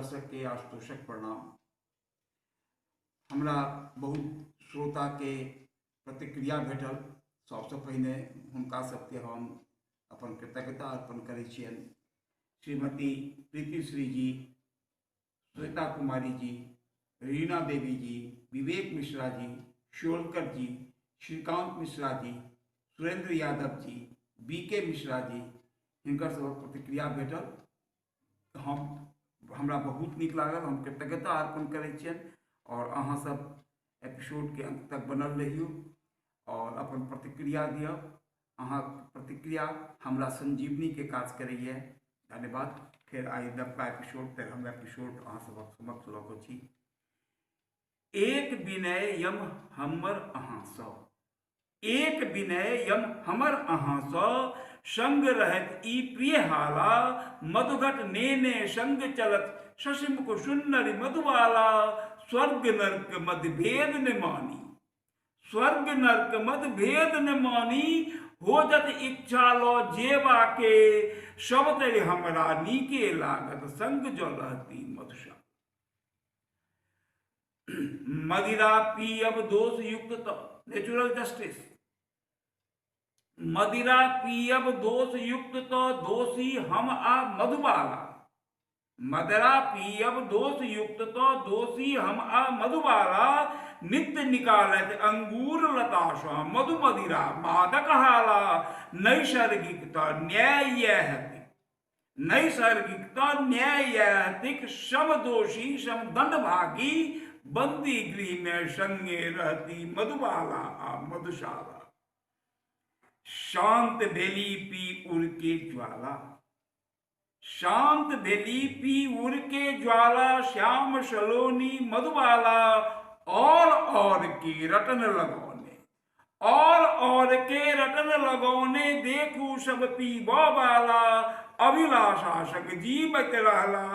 दर्शकके आशुतोषक प्रणाम। हमरा बहुत श्रोताके प्रतिक्रिया भेटल। सबसँ पहिने हुनका सबके हम अपन कृतज्ञता अर्पण करै छियनि। श्रीमती प्रीति श्री जी, श्वेता कुमारी जी, रीना देवी जी, विवेक मिश्रा जी, शोलकर जी, श्रीकांत मिश्रा जी, सुरेंद्र यादव जी, बी के मिश्रा जी, हिनकर सभक प्रतिक्रिया भेटल। हमरा बहुत नीक लागल। हम कृतज्ञता अर्पण करै छियनि आओर अहाँ सब एपिसोडके अंत तक बनल रहियौ आओर अपन प्रतिक्रिया दिअ। अहाँके प्रतिक्रिया हमरा संजीवनीके काज करैए। धन्यवाद। फेर आइ नवका एपिसोड, 13म एपिसोड अहाँ सबक समक्ष लऽ कऽ छी। एक विनय यम हमर अहाँसँ, एक विनय यम हमर अहाँसँ, संग रहत ई प्रिय हाला, मधुघट नेने संग चलत शशिमुख सुन्नरि मधुबाला, स्वर्ग नर्क मध्य भेद न मानी, स्वर्ग नर्क मध्य भेद न मानी, हो जत इच्छा लो जेबा के, सब तरि हमरा नीके लागत संग जो रहती मधुशा। मदिरा पियब दोष युक्त तो नेचुरल जस्टिस, मदिरा पियब दोष युक्त तो दोषी हम आ मधुबाला, मदिरा पियब दोष युक्त तो दोषी हम आ मधुबाला, नित्य निकालत अंगूर लताशा मधु मदिरा मादक हाला, नैसर्गिक तो न्याय है, नैसर्गिक तो न्यायिक समदोषी समदंड भागी, बंदी गृह में संगे रहती मधुबाला आ मधुशाला, शांत भेली पी उड़ के ज्वाला, शांत भेली पी उड़ के ज्वाला, श्याम सलोनी मधुबाला, और की रटन लगौने, और के रटन लगौने, देखू सब पीबऽ वाला, अभिलाषा संग जीवत रहला,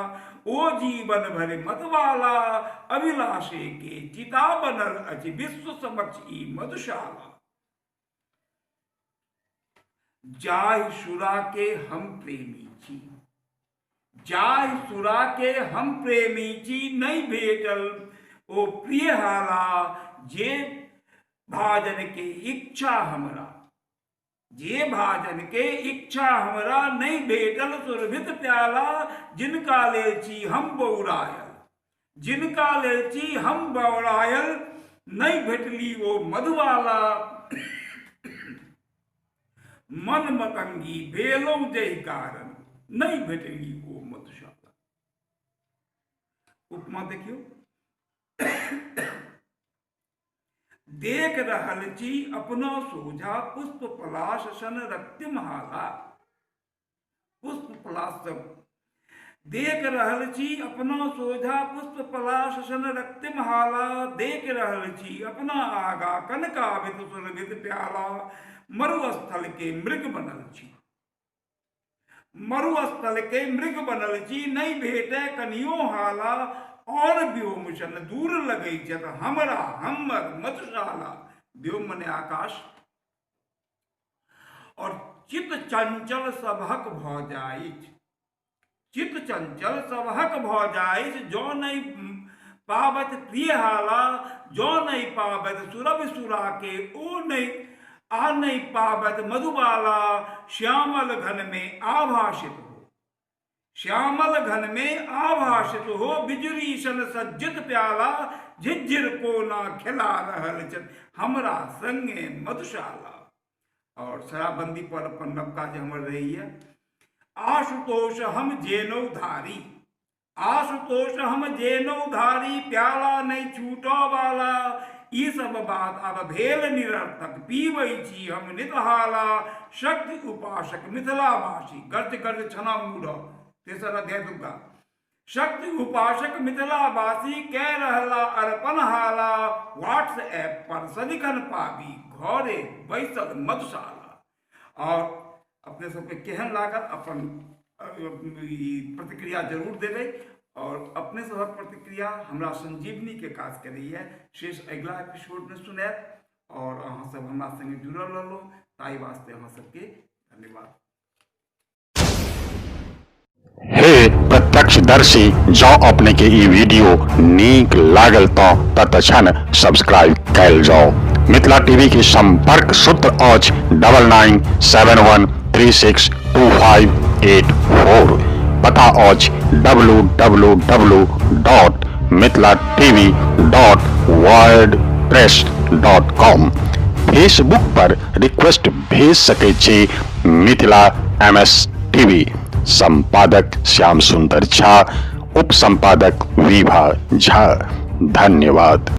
ओ जीवन भरि मतवाला, अभिलाषे के चिता बनल अछि विश्व समक्ष ई मधुशाला। जाहि सुरा के हम प्रेमी छी, जाहि सुरा के हम प्रेमी छी, नहि भेटल ओ प्रिय हाला, जे भाजन के इच्छा हमरा, जे भाजन के इच्छा हमरा, नहि भेटल सुरभित प्याला, जिनका लेल छी हम बौरायल, जिनका लेल छी हम बौरायल, नहि भेटली ओ मधुबाला, मन मतंगी भेलहुँ जहि कारण, नहि भेटली ओ मधुशाला। उपमा देखियौ, देख रहल छी अपना सोझा पुष्प पलाश सन रक्तिम हाला, पुष्प पलाश सब देख रहल छी अपना सोझा पुष्प पलाश सन रक्तिम हाला, देख रहल छी अपना आगा कनकावित सुरभित प्याला, मरुस्थल के मृग बनल छी, मरुस्थल के मृग बनल छी, नहि भेटै कनियो हाला, और व्योम सन दूर लगै छथि हमरा हमर मधुशाला, व्योम मने आकाश, और चित चंचल सबहक भऽ जाइछ, चित चंचल सबहक भऽ जाइछ, जँ नहि पाबत प्रिय हाला, जँ नहि पाबत सुरभ सुरा के ओ नहि आ नहि पाबत मधुबाला, श्यामल घन में आभासित हो, श्यामल घन में आभासित हो, बिजुरी सन सज्जित प्याला, झिझिर कोना खिला रहल छथि हमरा संगे मधुशाला। और शराबबंदी पर अपन नवका जे हमर रहैया, आशुतोष हम जेनौ धारी, आशुतोष हम जेनौ धारी, प्याला नहि छूटऽ वाला, ई सब बात आब भेल निरर्थक, पीबै छी हम नितहाला, शक्ति उपासक मिथिलावासी, गर्ज गर्ज छना मूढ़, तेसर अध्याय दुर्गा, शक्ति उपासक मिथिलावासी, कै रहला अर्पण हाला, व्हाट्सएप पर सदिखन पाबी घरे बैसल मधुशाला। और अपने सबके केहन लागल अपन ई प्रतिक्रिया जरूर देबै, और अपने सबक प्रतिक्रिया हमरा संजीवनी के काज करैए। शेष अगिला एपिसोड में सुनायब, और अहाँ सब हमरा संगे जुड़ल रहलहुँ ताहि वास्ते अहाँ सबके धन्यवाद। हे प्रत्यक्ष प्रत्यक्षदर्शी। जँ अपने के ई वीडियो नीक लागल तऽ तत्क्षण सब्सक्राइब कयल जाउ। मिथिला टीवी के संपर्क सूत्र अछि 9971362584। पता अछि W W W dot Mithila TV dot wordpress dot com. Facebook पर रिक्वेस्ट भेज सकै छी मिथिला एम एस टीवी। संपादक श्याम सुंदर झा, उप संपादक विभा झा। धन्यवाद।